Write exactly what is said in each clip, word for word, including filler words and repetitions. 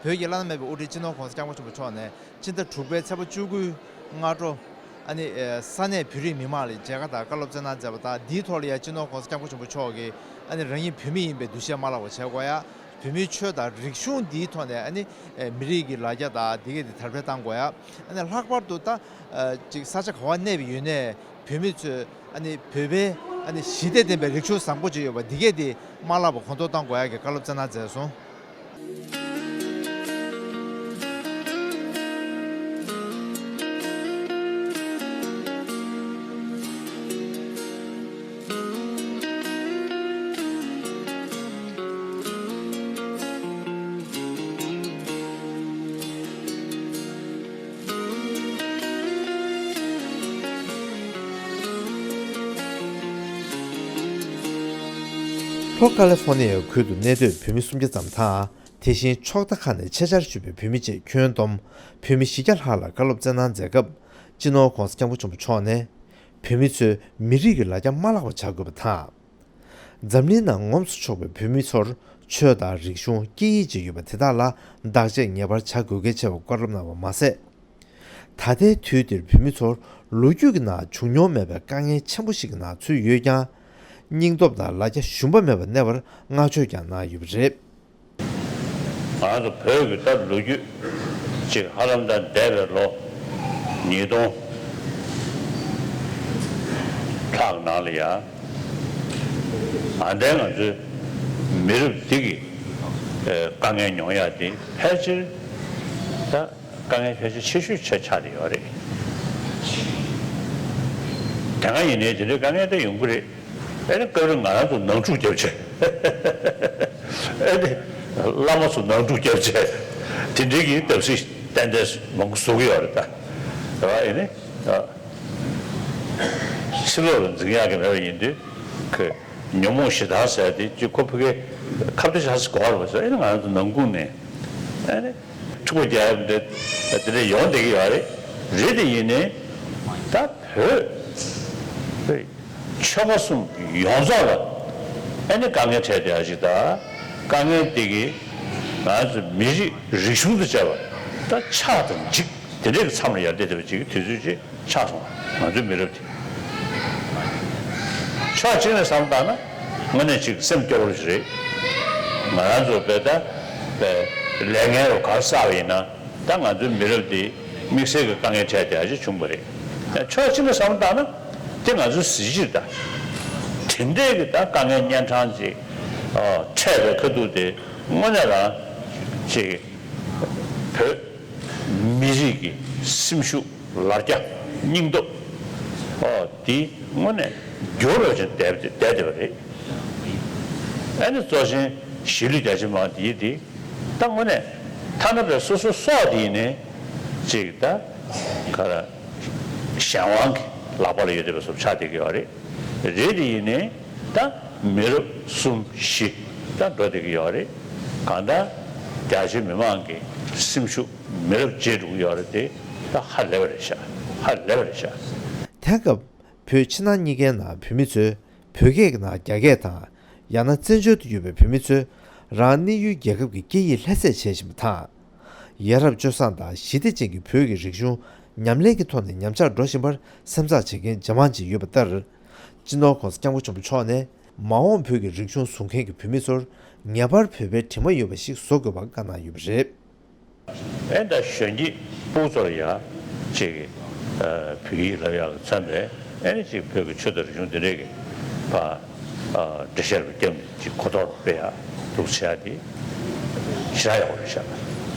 བོད་ཀྱི་བླ་ན་མེད་པའི་དབུ་ཁྲིད་སྤྱི་ནོར་༸གོང་ས་༸སྐྱབས་མགོན་ཆེན་པོ་མཆོག་ནས་སྤྱི་ཟླ་དྲུག་པའི་ཚེས་པ་བཅུ་དགུའི་སྔ་དྲོ། ཨ་ནི་ས་གནས་བོད་རིགས་མི་མང་ལ་མཇལ་ཁ་དང་བཀའ་སློབ་སྩལ་གནང་མཛད་པ་དང་། འདིའི་ཐོག་ལ་ཡང་སྤྱི་ནོར་༸གོང་ས་༸སྐྱབས་མགོན་ཆེན་པོ་མཆོག་གིས་ཨ་ནི་རང་ཉིད་བོད་མི་ཡིན་པའི་འདུ་ཤེས་མ་བརླག་པ་བྱེད་དགོས་ཡ། བོད་མིའི་ཆོས་དང་རིག་གཞུང་འདིའི་ཐོག་ནས་ཨ་ནི་མི་རིགས་ཀྱི་ལ་རྒྱ་དང་འདི་གས་དེ་དར་སྤེལ་གཏང་དགོས་ཡ། ཨ་ནི་ལྷག་པར་དུ་ད་ཅིག་ས་ཆ་ག་བ་གནས་པ་ཡིན་ནའི་བོད་མི་ཚོས་ཨ་ནི་བོད་པའི་ཨ་ནི་ཞི་བདེ་ལྡན་པའི་རིག་གཞུང་བཟང་པོ་ཅིག་ཡོད་པ་འདི་གས་དེ་མ་བརླག་པ་གོང་མཐོར་གཏོང་དགོས་ཡ་གི་བཀའ་སློབ་སྩལ་གནང་མཛད་སོང་། ལྷོ་ཀ་ལི་ཧྥོ་ནི་ཡའི་ཁུལ་དུ་གནས་སྡོད་བོད་མི་སུམ་བརྒྱ་ཙམ་དང་། དེ་བཞིན་ཕྱོགས་མཐའ་ཁག་ནས་ཆེད་བཅར་ཞུས་པའི་བོད་མི་བཅས་ཁྱོན་བསྡོམས་བོད་མི་བཞི་བརྒྱ་ལྷག་ལ་བཀའ་སློབ་སྩལ་གནང་མཛད་སྐབས། སྤྱི་ནོར་༸གོང་ས་༸སྐྱབས་མགོན་ཆེན་པོ་མཆོག་ནས། བོད་མི་ཚོས་མི་རིགས་ཀྱི་ལ་རྒྱ་མ་བརླག་པ་བྱ་དགོས་པ་དང་། འཛམ་གླིང་ནང་ངོམས་སུ་ཆོག་པའི་བོད་མི་ཚོར་ཆོས་དང་རིག་གཞུང་སྐད་ཡིག་ཅིག་ཡོད་པ་དེ་དག་ལ་བདག་གཅེས་ངེས་པར་བྱ་དགོས་གལ་ཆེ་བར་བཀའ་སློབ་གནང་བ་མ་ཟད། ད་ལྟའི་དུས་འདིར་བོད་མི་ཚོར་ལོ་རྒྱུས་ཀྱི་ནང་བྱུང་མྱོང་མེད་པའི་དཀའ་ངལ་ཆེན་པོ་ཞིག་གི་ནང་ཚུད་ཡོད་ཀྱང་། སྙིང་སྟོབས་དང་ལ་རྒྱ་ཞུམ་པ་མེད་པར་གནས་པར་བསྔགས་བརྗོད་ཀྱང་གནང་ཡོད་པ་རེད། ང་ཚོ་བོད་ཀྱི་ད་ལོ་རྒྱུས་ཅིག་ཧ་ལམ་ད་འདས་པའི་ལོ་ཉིས་སྟོང་ལྷག་ནང་ལ་ཡ། ཨ་འདས་ང་ཚོའི་མི་རབས་འདི་གི་ཨེ་དཀའ་ངལ་མྱོང་ཡ་དེ་ཕལ་ཆེར་ད་དཀའ་ངལ་ཕལ་ཆེར་ཆེ་ཤོས་ཆགས་ཆགས་བསྡད་ཡོད་རེད། དེ་སྔ་ཡིན་ནའི་དེ་འདྲའི་དཀའ་ངལ་ད་ཡོང་གི་རེད། ཨེ་ནི་སྐབས་རེ་ང་རང་ཚོ་ནང་འཁྲུག་བརྒྱབ་བྱས། ཨེ་ནི་བླ་མ་ཚོ་ནང་འཁྲུག་བརྒྱབ་བྱས། དེ་འདྲའི་གི་བརྡབ་གསིག་ཏན་ཏན་མང་པོ་བཟོ་གི་ཡོད་རེད་ད། རེད་བ། ཨེ་ནི་ཕྱི་ལོགས་ལ་འཛིང་ཡག་གི་མེད་པ་ཡིན་དུས་ཁོས་ཉོན་མོངས་ཞེ་སྡང་ཟེར་ཡ་དེ་ཅིག་ཁོ་ཕ་གིའི་ཁ་བརྡ་ཆགས་སུ་གོ་བ་རེད་བ་ཟེར། ཨེ་ནི་ང་རང་ཚོ་ནང་ཁུལ་ནས་ཨེ་ནི་འཁྲུག་པ་རྒྱག་ཡ་དེ་དེ་འདྲ་ཡོང་བསྡད་ཀྱི་ཡོད་རེད། རེད་དེ་ཡིན་ནའི་ད་བོད་ཆོལ་ཁ་གསུམ་ཡོངས་རྫོགས་ལ་ཨ་ནི་དཀའ་ངལ་འཕྲད་བསྡད་ཡ་ཅིག་དང་། དཀའ་ངལ་དེ་གིས་ང་ཚོ་མི་རིགས་རིག་གཞུང་དང་བཅས་པ་ད་ཆགས་དང་འཇིག་དེ་འདྲའི་གི་མཚམས་ལ་ཡར་བསྡད་བསྡད་པ་ཅིག་གི་དུས་ཚོད་ཅིག་ཆགས་སོང་། ང་ཚོའི་མི་རབས་དེ་ཕྱོགས་གཅིག་ནས་བསམ་བཏང་ན་དངོས་གནས་ཅིག་སེམས་སྐྱོ་བོ་ཞིག་རེད། ང་རང་ཚོ་བོད་ད་བོད་ལས་ངན་རུ་གར་བསགས་པ་ཡིན་ན། ད་ང་ཚོའི་མི་རབས་འདི་དམིགས་བསལ་གྱི་དཀའ་ངལ་འཕྲད་བསྡད་ཡ་ཅིག་བྱུང་བ་རེད། ཕྱོགས་གཅིག་ནས་བསམ་བློ་བཏང་ན་དེ་ང་ཚོའི་གཟི་བརྗིད་དང་། དེ་འདྲའི་གི་ད་དཀའ་ངལ་གཉན་འཕྲང་ཅིག་འཕྲད་པའི་ཁ་ཐུག་དེ་དངོས་གནས་རང་ཅིག་བོད་མི་རིགས་ཀྱི་སེམས་ཤུགས་ལ་རྒྱ་སྙིང་སྟོབས་འདི་དངོས་གནས་འགྱུར་བ་ཅན་བསྡད་བསྡད་བསྡད་པ་རེད། ཨ་ནི་གཙོ་ཆེན་གཞིས་ལུས་རྒྱ་ཆེ་མང་འདིའི་འདི། ད་དངོས་གནས་ཐ་ན་པའི་སོ་སོ་སྲོག་དེ་ཡིན་ནའི་ཅིག་ད་ག་ར་གཞན་དབང་གི་ལག་པ་ལ་ཡོད་བསྡད་པ་བཟོ་ཆགས་བསྡད་ཀྱི་ཡོད་རེད། རེད་དེ་ཡིན་ནའི་ད་མི་རབས་གསུམ་བཞི་ད་འགྲོ་བསྡད་ཀྱི་ཡོད་རེད། གང་ལྟར་རྒྱ་ཆེ་མི་མང་གི་སེམས་ཤུགས་མི་རབས་བརྗེད་འགྲོ་གི་ཡོད་རེད་དེ། ད་ཧ་ལས་པ་རེད་ཤག་ཧ་ལས་པ་རེད་ཤག་དེང་སྐབས་བོད་ཕྱི་ནང་གཉིས་ཀའི་ནང་བོད་མི་ཚོས་བོད་སྐད་ཀྱི་ནང་རྒྱ་སྐད་དང་། ཡང་ན་བཙན་བྱོལ་དུ་ཡོད་པའི་བོད་མི་ཚོས་རང་གནས་ཡུལ་རྒྱལ་ཁབ་ཀྱི་སྐད་ཡིག་ལྷ་ཚད་བྱེད་བཞིན་པ་དང་། ཡ་རབས་སྤྱོད་བཟང་དང་ཞི་བདེ་ཅན་གྱི་བོད་ཀྱི་རིག་གཞུང་ཉམས་ལེན་གྱི་ཐོག་ནས་ཉམས་ཆག་འགྲོ་བཞིན་པར་སེམས་འཚབ་བྱེད་མཁན་ཇེ་མང་ཇེ་ཡོད་པ་ལྟར། སྤྱི་ནོར་༸གོང་ས་༸སྐྱབས་མགོན་ཆེན་པོ་མཆོག་ནས་མ་འོངས་བོད་ཀྱི་རིག་གཞུང་བཟུང་མཁན་གྱི་བོད་མི་ཚོར་ངེས་པར་བོད་པའི་དྲི་མ་ཡོད་པ་ཞིག་བཟོ་དགོས་པ་བཀའ་གནང་ཡོད་པ་རེད། ཨེ་ད་གཞོན་སྐྱེས་ཕྲུ་གུ་ཚོར་ཡ་ཅིག་ཨ་བོད་ཡིག་བསླབ་ཡག་ལ་འཚམ་པའི་ཨེ་ནི་ཅིག་བོད་ཀྱི་ཆོས་དང་རིག་གཞུང་འདི་འདྲས་ཀྱི་ཕ་ཨ་འགྲེལ་བཤད་རུ་བརྒྱབ་ནས་ཅིག་གོ་རྟོགས་སྤེལ་ཡག་འདུག་བྱེད་ཡག་དེ་ཞེ་དྲག་ཡག་པོ་རེད་ཤག་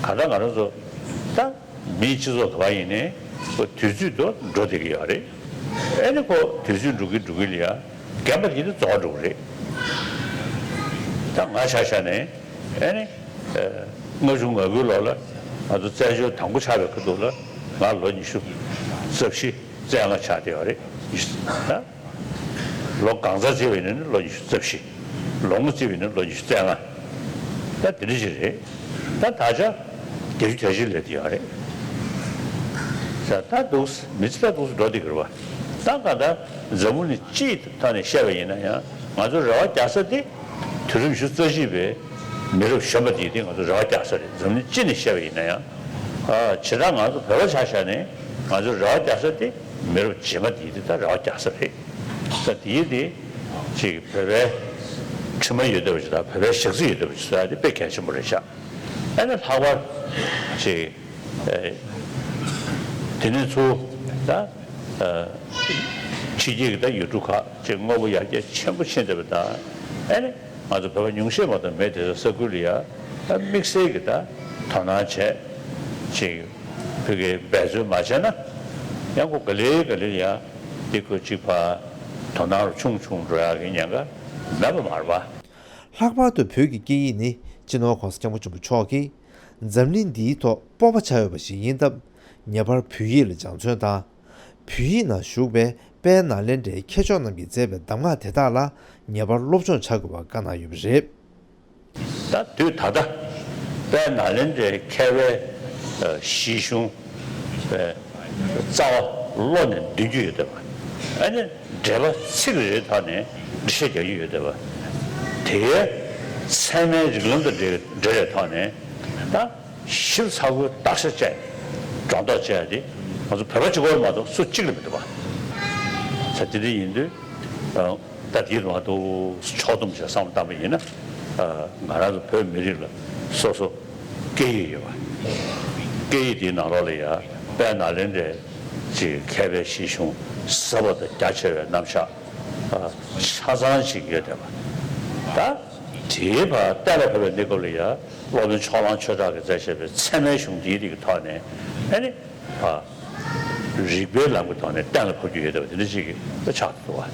གང་ལྟར་ང་རང་ཚོ་ད་མིའི་སྤྱི་ཚོགས་ག་པར་ཡིན་ནའི་དུས་ཚོད་དུ་འགྲོ་བསྡད་ཀྱི་ཡོད་རེད། ཨེ་ནི་ཁོ་དུས་ཚོད་འགྲོ་གི་འགྲོ་གི་ལ་ཡ། རྒན་པ་དེ་ནི་རྫོགས་འགྲོ་གི་རེད། ད་ང་ཆ་བཞག་ནས་ཨེ་ནི་ལྔ་བཅུ་ང་དགུའི་ལོ་ལ་ང་ཚོ་བཙན་བྱོལ་དང་པོ་ཆགས་པའི་ཁ་ཐུག་ལ་ང་ལོ་ཉི་ཤུ་རྩ་བཞི་རྩ་ལྔ་ཆགས་བསྡད་ཡོད་རེད། ད་ལོ་གང་ཚ་བྱས་པ་ཡིན་ན་ནི་ལོ་ཉི་ཤུ་རྩ་བཞི། ལོ་ངོ་བརྩིས་པ་ཡིན་ན་ལོ་ཉི་ཤུ་རྩ་ལྔ། ད་དེ་འདྲ་ཞིག་རེད། ད་ད་ཆ་བརྒྱད་ཅུ་གྱ་བཞི་སླེབས་བསྡད་ཡོད་རེད། ད་ད་འདུག་མི་ཚེ་ད་འདུག་འགྲོ་བསྡད་ཀྱི་རེད་བ། ད་ག་ད་འཛམ་བུ་གླིང་སྤྱིའི་ཐོག་ནས་བཤད་པ་ཡིན་ན་ཡང་ང་ཚོ་རེ་བ་རྒྱག་ས་དེ་དུས་རབས་ཉི་ཤུ་རྩ་གཅིག་པའི་ མི་རབས་གཞོན་པ་འདིས་དེ་ང་ཚོ་རེ་བ་རྒྱག་ས་རེད། འཛམ་གླིང་སྤྱི་ནས་བཤད་པ་ཡིན་ན་ཡང་། ཨ། བྱས་ཙང་ང་ཚོ་བོད་པ་ཆ་བཞག་ནས་ང་ཚོ་རེ་བ་རྒྱག་ས་དེ་མི་རབས་རྗེས་མ་འདིས་དེ་ད་རེ་བ་རྒྱག་ས་རེད། ས་དེའི་དེ་ཅིག་བོད་པའི་དྲི་མ་ཡོད་བསྡད་པ་ཅིག་དང་བོད་པའི་ཞག་རྩི་ཡོད་བསྡད་པ་ཅིག་བཟོ་ཡ་དེ་དཔེ་གལ་ཆེན་པོ་རེད་ཤག་ཨ་ནི་ལྷག་པར་ཅིག་ཨེ། དེ་ནས་ཚུར་ད་ཨ། ཕྱི་རྒྱལ་གྱི་ད་ཡུལ་གྲུ་ཁག་ཅིག་དངོས་པོ་ཡར་རྒྱས་ཆེན་པོ་ཕྱིན་བསྡད་པ་དང་། ཨ་ནི་ང་ཚོ་བོད་པ་ཉུང་ཤས་མ་གཏོགས་མེད་དེ་ས་ས་ཁུལ་ལ་ཡ་ད་དམིགས་བསལ་གྱི་ད་དོ་སྣང་བྱས་ཅིག་བོད་ཀྱི་འབད་རྩོལ་མ་བྱས་ན་ཡང་ཁོ་ག་ལེ་ག་ལེ་ལ་ཡ་འདི་ཁོ་ཅིག་ཕར་དོ་སྣང་རུ་ཆུང་ཆུང་འགྲོ་ཡག་གི་ཉེན་ཁ་མེད་པ་མ་རེད་པ། ལྷག་པར་དུ་བོད་ཀྱི་སྐད་ཡིག་ནི་སྤྱི་ནོར་༸གོང་ས་༸སྐྱབས་མགོན་ཆེན་པོ་མཆོག་གིས་འཛམ་གླིང་འདིའི་ཐོག་སྤོབས་པ་ཆགས་ཡོད་པ་ཞིག་ཡིན་སྟབས། ངེས་པར་བོད་ཡིག་ལ་སྦྱང་བརྩོན་དང་། བོད་ཡིག་ནང་བཞུགས་པའི་དཔལ་ནཱ་ལེནྡྲའི་མཁས་མཆོག་རྣམས་ཀྱིས་མཛད་པའི་གདམས་ངག་དེ་དག་ལ་ངེས་པར་སློབ་སྦྱོང་བྱ་དགོས་པ་བཀའ་གནང་ཡོད་པ་རེད། ད་དུས་ད་ལྟ་དཔལ་ནཱ་ལེནྡྲའི་མཁས་པའི་ཨ་གཞི་གཞུང་པའི་རྩ་བ་བློ་ནས་འདོན་རྒྱུ་ཡོད་བསྡད་པ། ཨ་ནི་འགྲེལ་པ་ཚིག་རེ་རེའི་ཐོག་ནས་འགྲེལ་བཤད་རྒྱག་རྒྱུ་ཡོད་བསྡད་པ། དེའི་ཚད་མའི་རིགས་ལམ་དང་འབྲེལ་འབྲེལ་བའི་ཐོག་ནས་ད་ཞིབ་ཚགས་པོའི་བརྟག་དཔྱད་བྱས་ནས་སྦྱོང་རྟོག་བྱས་ཏེ་ང་ཚོ་བོད་པ་གཅིག་པོ་མ་གཏོགས་སུ་གཅིག་ལ་མི་འདུག་པ། ས་དེ་འདྲ་ཡིན་དུས། ད་དེའི་ཐོག་ཏུ་ཕྱོགས་བསྡོམས་བྱས་བསམ་བློ་བཏང་པ་ཡིན་ན། ང་རང་ཚོ་བོད་མི་རིགས་ལ་སོ་སོ་སྐད་ཡིག་ཡོད་པ། སྐད་ཡིག་དེའི་ནང་ལོགས་ལ་ཡ་དཔལ་ནཱ་ལེནྡྲའི་ཅིག་མཁས་པའི་གཞི་གཞུང་ཟབ་པ་དང་རྒྱ་ཆེ་བའི་རྣམ་གཞག་ཆ་ཚང་ཞིག་ཡོད་བསྡད་པ། ད་དེའི་བར་གཏན་ལ་ཕབ་པའི་གནས་སྐབས་ལ་ཡ་སློབ་དཔོན་ཕྱོགས་གླང་ཆོས་གྲགས་ཀྱིས་མཛད་བཞག་པའི་ཚད་མའི་གཞུང་འདིའི་རིགས་ཀྱི་ཐོག་ནས་ཨ་ནི། རིགས་པའི་ལམ་གྱི་ཐོག་ནས་གཏན་ལ་ཕབ་རྒྱུ་ཡོད་བསྡད་པ་དེ་འདྲ་ཅིག་ཆགས་འདུག་པ།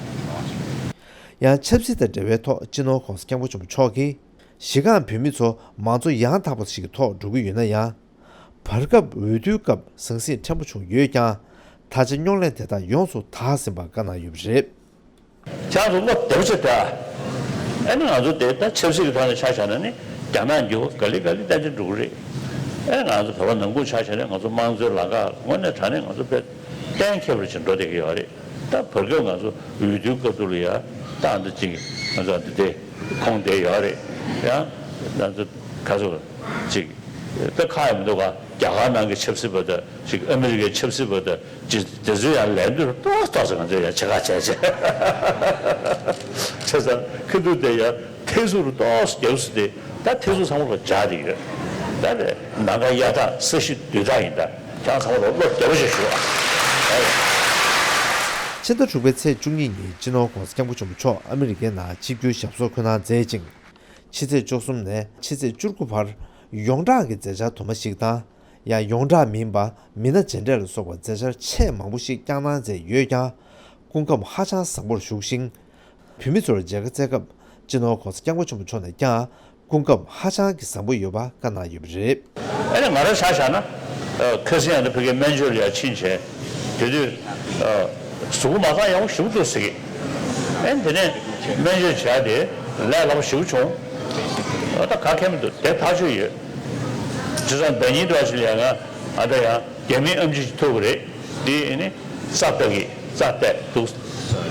ཡང་ཆབ་སྲིད་དང་འབྲེལ་བའི་ཐོག་སྤྱི་ནོར་༸གོང་ས་༸སྐྱབས་མགོན་ཆེན་པོ་མཆོག་གིས་གཞི་རྐང་བོད་མི་ཚོ་མང་གཙོ་ཡང་དག་པ་ཞིག་གི་ཐོག་འགྲོ་གི་ཡོད་ན་ཡང་། བར་སྐབས་འོས་བསྡུའི་སྐབས་ཟང་ཟིང་ཕྲན་བུ་བྱུང་ཡོད་ཀྱང་། ད་ཆ་རྙོག་གླེང་དེ་དག་ཡོངས་སུ་དག་ཟིན་པ་བཀའ་གནང་ཡོད་པ་རེད། ཁྱེད་རང་ཚོ་བློ་བདེ་པོ་བྱས་བསྡད་ཨ། ཨ་ནི་ང་ཚོ་དེ་ད་ཆབ་སྲིད་ཀྱི་ཐོག་ནས་ཆ་བཞག་ན་ནི་རྒྱ་ནག་འགྱུར་བ་ག་ལེ་ག་ལེ་ཏན་ཏན་འགྲོ་གི་རེད། ཨ་ནི་ང་ཚོ་བོད་པ་ནང་ཁུལ་ཆ་བཞག་ན་ང་ཚོ་དམངས་གཙོའི་ལམ་ཁ་དངོས་གནས་དྲང་གནས་ང་ཚོ་དཔེ་གཏན་འཁེལ་བ་ཅིག་འགྲོ་བསྡད་ཀྱི་ཡོད་རེད། ད་བར་སྐབས་ང་ཚོ་འོས་བསྡུའི་སྐབས་དུ་ལ་ཡ་ད་འདི་ཅིག་ང་ཚོ་འདི་དེ་ཁོངས་བསྡད་ཡོད་རེད། ཡང་ང་ཚོ་ག་ཚོད་ཅིག་ད་ཁག་ཡང་མི་འདུག་ག་རྒྱ་གར་ནང་གི་ཆབ་སྲིད་པ་དང་ཅིག་ཨ་མི་རི་ཀའི་ཆབ་སྲིད་པ་དང་། ཅི་དེ་ཚོ་ཡང་ལས་འདུར་ཏོག་ཏོག་ཙམ་ང་ཚོས་ཡང་བྱེད་ཁ་བྱས་བྱས། བྱས་ཙང་ཁ་ཐུག་དེ་ཡང་ཐེ་ཟུར་ཏོག་ཙམ་རྒྱབ་སུ་དེ་ད་ཐེ་ཟུར་ཚང་མ་ལ་འཇགས་དེ་ཡོད། ད་རེད་ནམ་མཁའ་གཡའ་དག་ས་གཞི་རྡུལ་དག་ཡིན་ད་ཁྱེད་ཚང་མ་ལ་བློ་བདེ་པོ་ཞིག་ཞུ་ཨ། ཕྱི་ཟླ་དྲུག་པའི་ཚེས་བཅུ་གཉིས་ཉིན་སྤྱི་ནོར་༸གོང་ས་༸སྐྱབས་མགོན་ཆེན་པོ་མཆོག་ཨ་མི་རི་ཀའི་ནང་ཆིབས་བསྒྱུར་ཞབས་སོར་འཁོད་གནང་མཛད་ཅིང་། ཕྱི་ཚེས་བཅུ་གསུམ་ནས་ཕྱི་ཚེས་བཅུ་དགུ་བར་ཡོངས་གྲགས་ཀྱི་མཛད་འཆར་དུ་མ་ཞིག་དང་། ཡང་ཡོངས་གྲགས་མིན་པ་མི་སྣ་མཇལ་འཕྲད་ལ་སོགས་པ་མཛད་འཆར་ཆེས་མང་པོ་ཞིག་བསྐྱངས་གནང་མཛད་ཡོད་ཀྱང་། སྐུ་ཁམས་ཧ་ཅང་བཟང་པོར་བཞུགས་ཤིང་། བོད་མི་ཚོར་མཇལ་ཁ་བསྩལ་སྐབས་སྤྱི་ནོར་༸གོང་ས་༸སྐྱབས་མགོན་ཆེན་པོ་མཆོག་ནས་ཀྱང་སྐུ་ཁམས་ཧ་ཅང་གི་བཟང་པོ་ཡོད་པ་བཀའ་གནང་ཡོད་པ་རེད། ཨ་ནི་ང་རང་ཆ་བཞག་ན། ཨ། ཁ་སང་ཡང་ན་ཕ་གིའི་སྨན་བཅོས་ལ་ཡང་ཕྱིན་བྱས། དེ་དུས་ཨ་གཟུགས་པོ་མ་རྩ་ཡག་པོ་ཞེ་པོ་འདུག་ཟེར་གི། ཨ་ནི་དེ་ནས་སྨན་བཅོས་བྱས་ཏེ་ལས་སླ་པོ་ཞེ་པོ་བྱུང་། ཨ་ད་ག་གེ་མི་འདུག་དེ་ཐག་ཆོད་ཡོད། བྱས་ཙང་ཟླ་ཉིན་འདྲ་ཞིག་ལ་ཡང་ང་ད་ཡང་རྒྱ་མིའི་ཨེམ་ཆི་ཞིག་ཐུག་གི་རེད། དེ་ཨ་ནི་རྩ་ལྟ་གི་རྩ་གཏད་འདུག་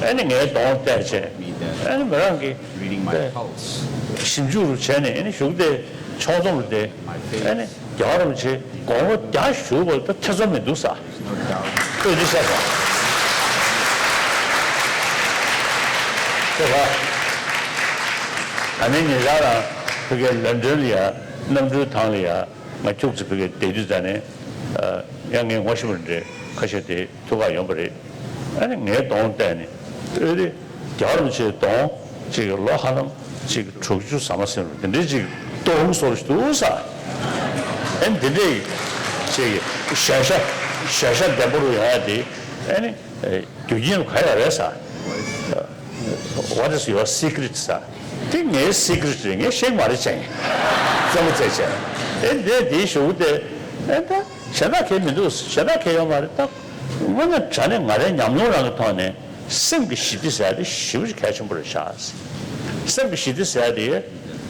ཨ་ནི་ངའི་གདོང་གཏད་བྱས། ཨ་ནི་མི་རང་གི་ཞིབ་འཇུག་རུ་བྱས་ནས་ཨ་ནི་བཞུགས་དེ་ཕྱོགས་བསྡོམས་རུ་དེ་ཨ་ནི། རྒྱལ་བ་རིན་པོ་ཆེ་དགོངས་པ་རྒྱ་ཞུ་བ་ལ་ཐེ་ཚོམ་མི་འདུག་ས། ལྟོས་ཅི་ཤ་ས། ཁྱེད་ལ། ད་ནི་ཉེ་ཆར་རང་ཕ་གིའི་ལན་ཌོན་ལ་ཡ་གནམ་གྲུའི་ཐང་ལ་ཡ་ང་ཁྱུག་ཙམ་ཕ་གིར་བསྡད་དུས་ཙ་ནས། ཡང་ངའི་ངོ་ཤེས་པ་འདྲ་ཁ་ཤས་དེ་ཐུག་ག་ཡོང་པ་རེད། ཨ་ནི་ངའི་གདོང་བལྟས་ནས་ཨེ་རེད། རྒྱལ་བ་རིན་པོ་ཆེའི་གདོང་ཅིག་ལོ་ཧ་ལམ་ཅིག་དྲུག་ཅུ་ཟ་མ་ཟིན་རུང་དེ་འདྲའི་ཅིག་ཏོག་ཧུ་སོར་ཞིག་འདུག་ས། ཨེ་འདི་འདྲའི་ཅིག་ཞན་ཤ་ཞན་ཤ་ལྡན་པོ་རུ་ཡོང་ཡ་དེ་ཨེ་ནི་རྒྱུ་རྐྱེན་ག་ཡོད་རེད་ས། What is your secret ས། དེ་ངའི་secret རེད། ངས་ཤེས་མ་རེད་ཅང་རྩེད་མོ་རྩེད་བྱས། ཨེ་འདི་དེའི་ཞུ་དེ་ཨེ་ད། གཞན་དག་གལ་མི་འདུག་གཞན་དག་གལ་ཡོད་མ་རེད་ད། དངོས་གནས་དྲང་གནས་ང་རའི་ཉམས་མྱོང་རང་གི་ཐོག་ནས་སེམས་ཀྱི་ཞི་བདེ་ཟེར་ཡ་དེ་ཞེ་པོ་ཅིག་གལ་ཆེན་པོ་རེད་ཤག་སེམས་ཀྱི་ཞི་བདེ་ཟེར་ཡ་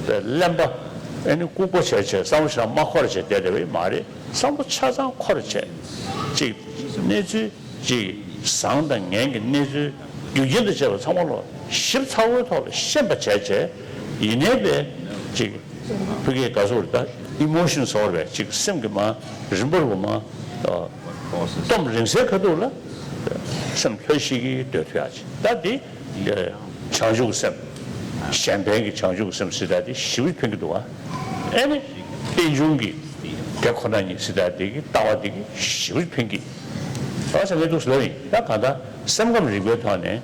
དེ་གླེན་པ་ཨེ་ནི་ལྐུགས་པ་བྱས་བྱས་བསམ་བློ་ཞེ་དྲག་མ་འཁོར་བྱས་བསྡད་བསྡད་པ་ཡིན་མ་རེད། བསམ་བློ་ཆ་ཚང་འཁོར་བྱས་ཅིག་གནས་ཚུལ་ཅིག་བཟང་དང་ངན་གྱི་གནས་ཚུལ་རྒྱུ་རྐྱེན་དང་བཅས་པ་ཚང་མ་ལ་ཞིབ་ཚགས་པོའི་ཐོག་ལ་ཤེས་པ་བྱས་བྱས་ཡིན་ནའི་པས་ཅིག་ཕ་གིའི་ག་སོགས་ད་ཨི་མོ་ཤན་ཟེར་བ་ཅིག་སེམས་ཀྱི་མ་རིམ་པར་འོ་མ་སྟོབས་རིང་སའི་ཁ་ཐུག་ལ་སེམས་ལྷོད་ཤིག་གིས་སྡོད་ཐུབ་ཡ་ཅིག་ད་འདི་བྱང་ཆུབ་ཀྱི་སེམས། གཞན་ཕན་གྱི་བྱང་ཆུབ་ཀྱི་སེམས་ཟེར་ད་འདི་ཞེ་པོ་ཕན་གྱི་འདུག་བ། ཨེ་ནི་རྟེན་འབྱུང་གི་དེ་ཁོ་ན་ཉིད་ཟེར་ད་འདི་གི་ལྟ་བ་འདི་གི་ཞེ་པོ་ཕན་གྱི། ཨ་ཟེར་ངས་འདུག་ཟེར་ལབ་ཡིན། ད་གང་ལྟར་སེམས་ཁམས་རིག་པའི་ཐོག་ནས་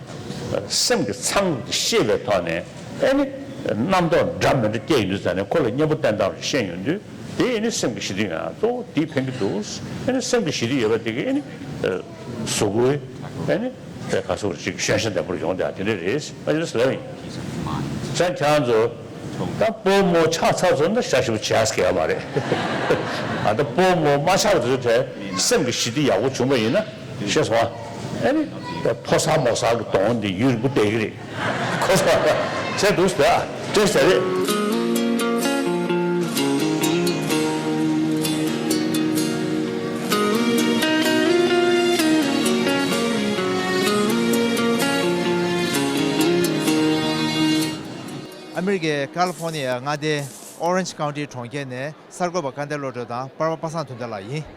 སེམས་ཀྱི་ཚང་ཤེས་པའི་ཐོག་ནས། ཨེ་ནི། རྣམ་རྟོག་འདྲ་མི་འདྲ་སྐྱེ་ཡོང་དུས་ཙང་ནས་ཁོ་ལ་གཉེན་པོ་བསྟེན་སྟངས་ཤེས་ཡོང་དུས། དེ་ཨེ་ནི་སེམས་ཀྱི་ཞི་བདེ་ཡོང་ཡ་གཙོ་བོ་དེ་ཕན་གྱི་འདུག་ཨེ་ནི་སེམས་ཀྱི་ཞི་བདེ་ཡོད་པ་དེ་གིས་ཨེ་ནི། གཟུགས་པོའི། ཨེ་ནི། དེ་ག་སོགས་ཅིག་གཞོན་ཤ་ལྡན་པོར་ཡོང་དེ་དེ་འདྲ་རེད། ཨ་ནི་ཟེར་ལབ་ཡིན། ཙང་ཁྱེད་རང་ཚོ། ད་སྤོ་མོ་ཆགས་ཚར་ཚོ་ན་ཞག་ཞིབ་བྱས་ཀྱི་ཡོད་མ་རེད། ཨ་ད་སྤོ་མོ་མ་ཆགས་དུས་དེ་སེམས་ཀྱི་ཞི་བདེ་ཡག་པོ་བྱུང་པ་ཡིན་ན། ཤེས་སོང་ཨ། ཨེ་ནི། ད་ཕོ་གསར་མོ་གསར་གྱི་གདོང་འདི་ཡུན་རིང་པོ་བསྡད་ཀྱི་རེད། ཁོ་ཚོ་བྱས་འདུག་ཟེར། བཀྲ་ཤིས་བདེ་ལེགས། ཨ་མི་རི་ཀའི་ཀ་ལི་ཧྥོར་ནི་ཡའི་མངའ་སྡེ་ཨོ་རེན་ཇི་ཀའུན་ཊི་གྲོང་ཁྱེར་ནས་གསར་འགོད་པ་སྐལ་ལྡན་བློ་གྲོས་དང་པར་པ་པ་སངས་དོན་ལྡན་ལགས་ཡིན།